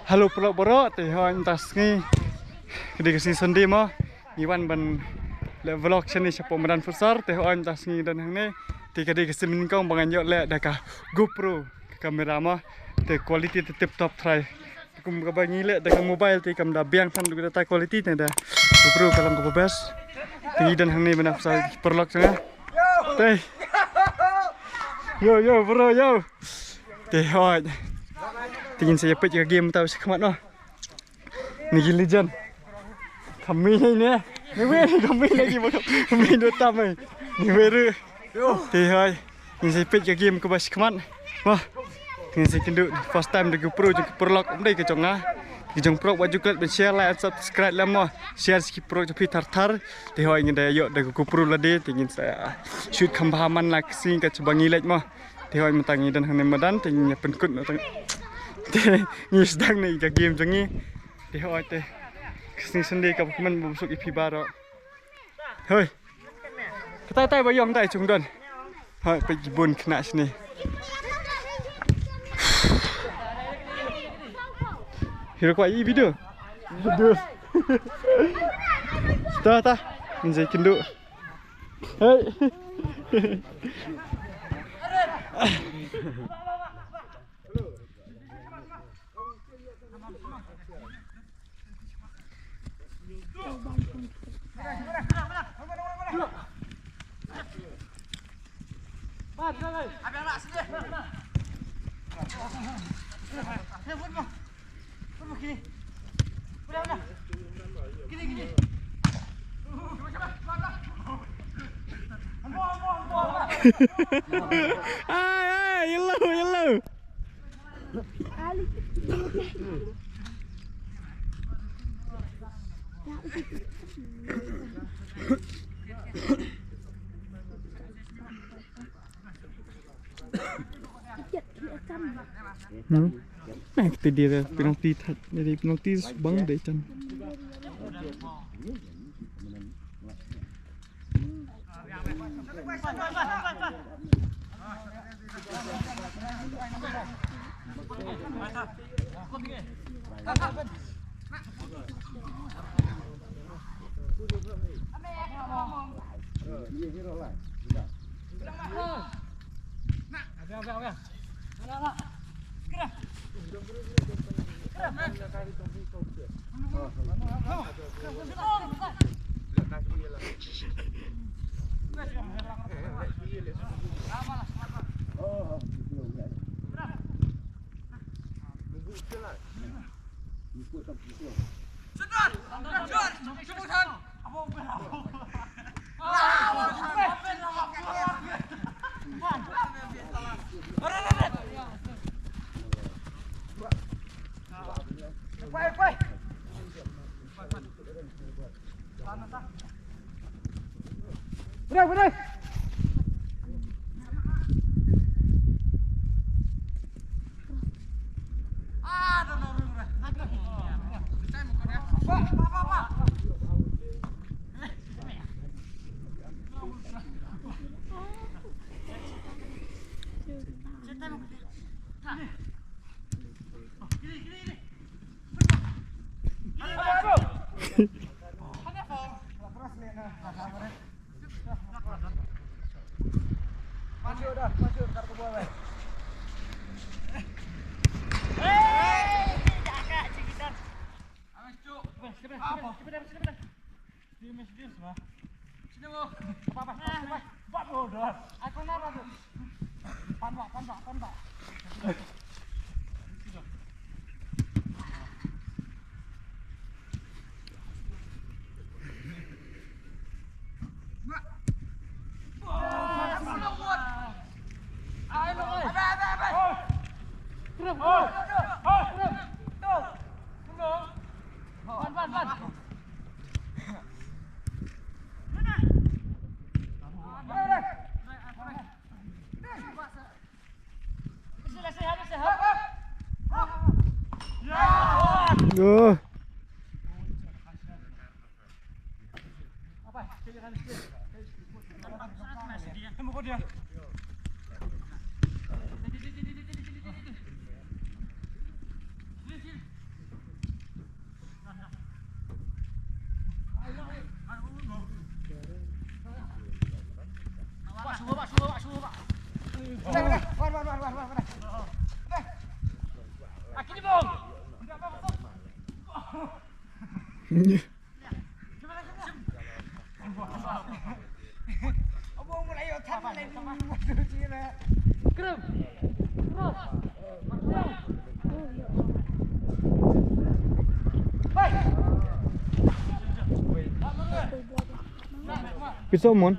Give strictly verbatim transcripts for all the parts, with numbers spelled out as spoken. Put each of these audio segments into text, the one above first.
Hello paralok baroh, te hooid mynta sngi ka dei ka sngi Sunday mo. Ngi wan ban leh vlog shane shapoh madan futsal, te hooid mynta sngi don hangne. Te ka dei ka sien nyngkong ba ngan ïoh leh da ka GoPro, ka camera mo. Te quality te tip top trai. Kum kaba ngi leh da ka mobile te kam da biang than da ka quality ne da GoPro ka long kaba best. Te ngi don hangne mynta sa paralok jong nga. Te. Yo, yo, bro, yo. Te hooid. Te ngin sa ïa peit ka game mynta shakhmat mo. Ni ki legend. Kami ni ne. Ni wei ni kami lagi mo. Kami dua tam ni. Ni wei ru. Te hooid. Ngin sa peit ka game kaba shakhmat. Wah. Ngin sa kynduh first time da GoPro jong ki paralok, ym dei ka jong nga. Ki jong paralok wat ju klet ban share, like and subscribe lem mo. Share sha ki paralok jong phi thar thar. Te hooid ngin da ïoh da ka GoPro lade te ngin sa shoot kham bha man la ka sngi ka jong ba ngi leit mo. Te hooid mynta ngi don hangne madan te ngin ïa pynkut na tang. Te ngi sdang ne ka game jong ngi. Te hooid te. Ka sngi Sunday kaba kmen ba suk ïa phi baroh. Hoi. Katai tai ba ïong tai chung don. Hoi, peit ki bun khynnah shane. Hiro kwah i video. Video. Ta ta. Ngin sa ïa kynduh. Hei. Ai, ai, yellow, yellow. Hmm. Nah, kita dia penalti, dia penalti subang deh, Chan. Duh. Pisa mon.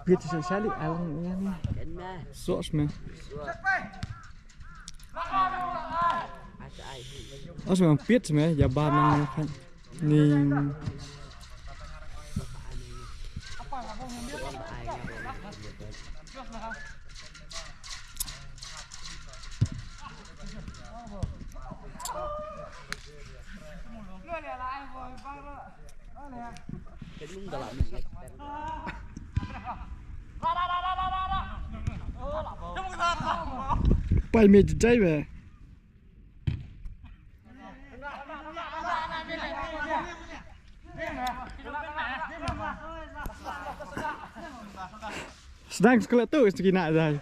Biet sa sali alang ïa ni. Sos me. Sos me biet me ya ba nang kan. Ning. Pai me jai me. Sdang skela tu, sdang kina jai.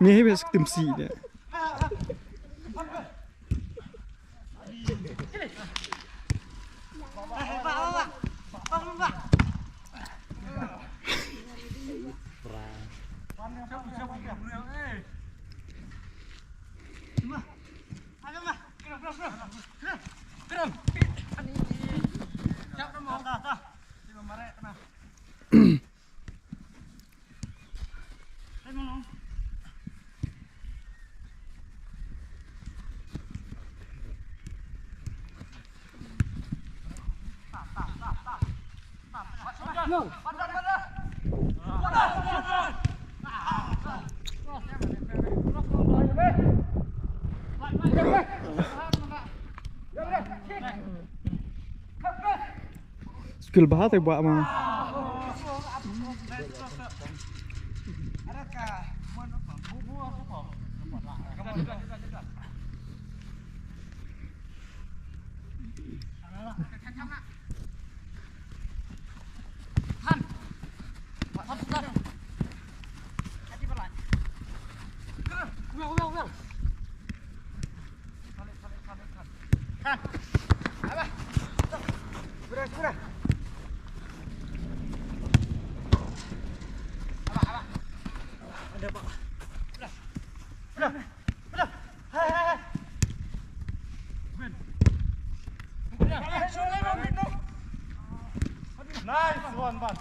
Mia hi bes tim si de. Skill bha te ba ma. Nice one, man.